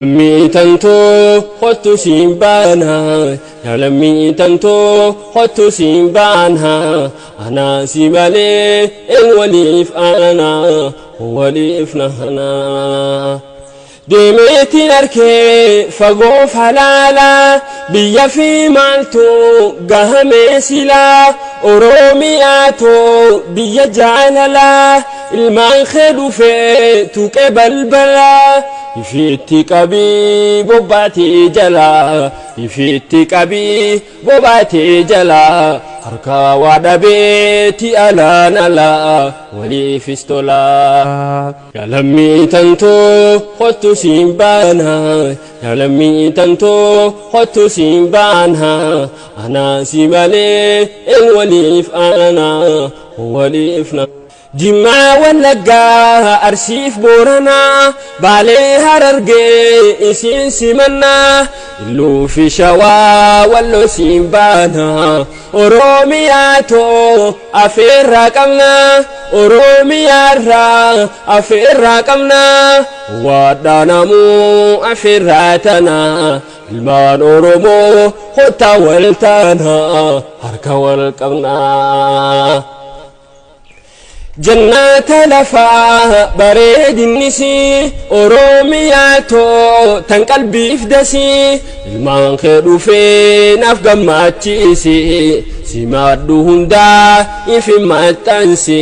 Miitantoo kottu siin baana, yaa miitantoo kottu siin baana, anaa si malee een waliif aana, waliif nahana. Deemeetiin arkee fagoof halaala, biyya fi maaltu gahamee silaa, Oromiyaatoo biyya jaalalaa, ilmaan kee dhufee tuqee balbalaa. Ifiitti qabii bobbaatee jalaa, ifiitti qabii bobbaatee jalaa, harka waa dhabeeti alaan alaa, waliifis tolaa. Yaa lammii tantoo kottu siin baana, yaa lammii tantoo kottu siin baana, anaa si malee een waliif aana, waliif na. Jimmaa Wallaggaa Arsiif Booranaa Baalee Harargee isiin simannaa Illuu fi Shawaa Walloo siin baana Oromiyaatoo afeerraa qabnaa Oromiyaarraa afeerraa qabnaa Waadhaanamuu afeerraa tanaa Ilmaan Oromoo kottaa wal taanaa harka wal qabnaa. Jannaata lafaa bareedinnisi Oromiyaatoo tan qalbiif dasii ilmaan kee dhufee naaf gammachiisi simaadhu hundaa ifi maxxansi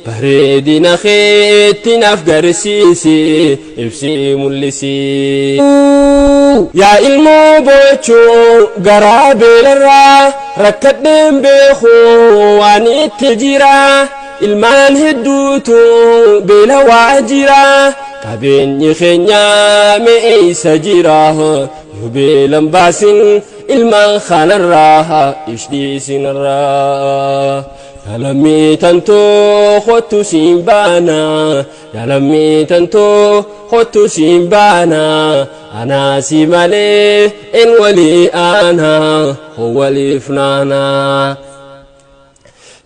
bareedina keetti naaf garsiisi ibsii mul'isi. Yaa ilmoo boochuu garaa beelarraa rakkadheen beeku waan itti jira. Ilmaan hedduutu beela waa jira, qabeenyi keenya me'eessa jira, yoo beelan baasin ilmaan kanarraa ishdhiisinarraa. Yaa lammii tantoo kottu siin baana, yaa lammii tantoo kottu siin baana, anaa si malee een walii aana, waliif naana.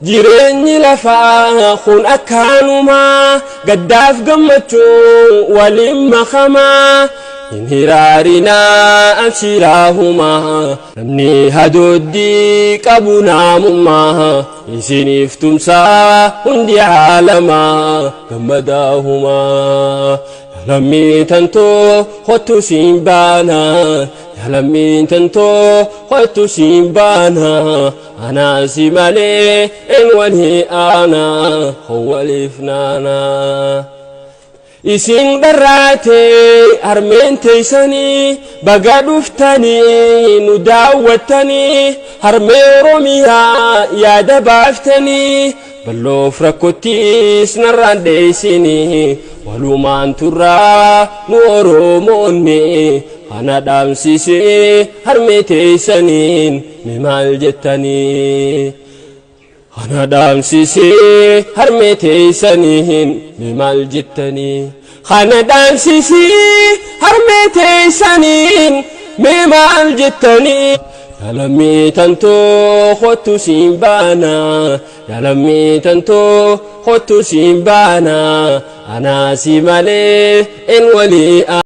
Jireenyi lafaa kun akkaanumaa gaddaaf gammachuu waliin makamaa hin hiraarinaa abshiraahumaa namni hadooddii qabu naamummaa isiniif tumsaa hundi caalamaa gammadaahumaa. Yaa lammii tantoo kottu siin baana, yaa lammii tantoo kottu siin baana, anaa si malee een walii aana, waliif naana. Isin dharraatee harmeen teessanii baga dhuftanii nu daawwattanii harmee Oromiyaa yaada baaftanii balloof rakkottis narraan dheessinii walumaan turraa nu Oromoonni kana dhaamsisee harmee teessaniin mi maal jettanii. Kana dhaamsisee harmee teessaniin mi maal jettanii. Kana dhaamsisee harmee teessaniin mi maal jettanii. Yaa lammii tantoo kottu siin baana, yaa lammii tantoo kottu siin baana, anaa si malee een walii.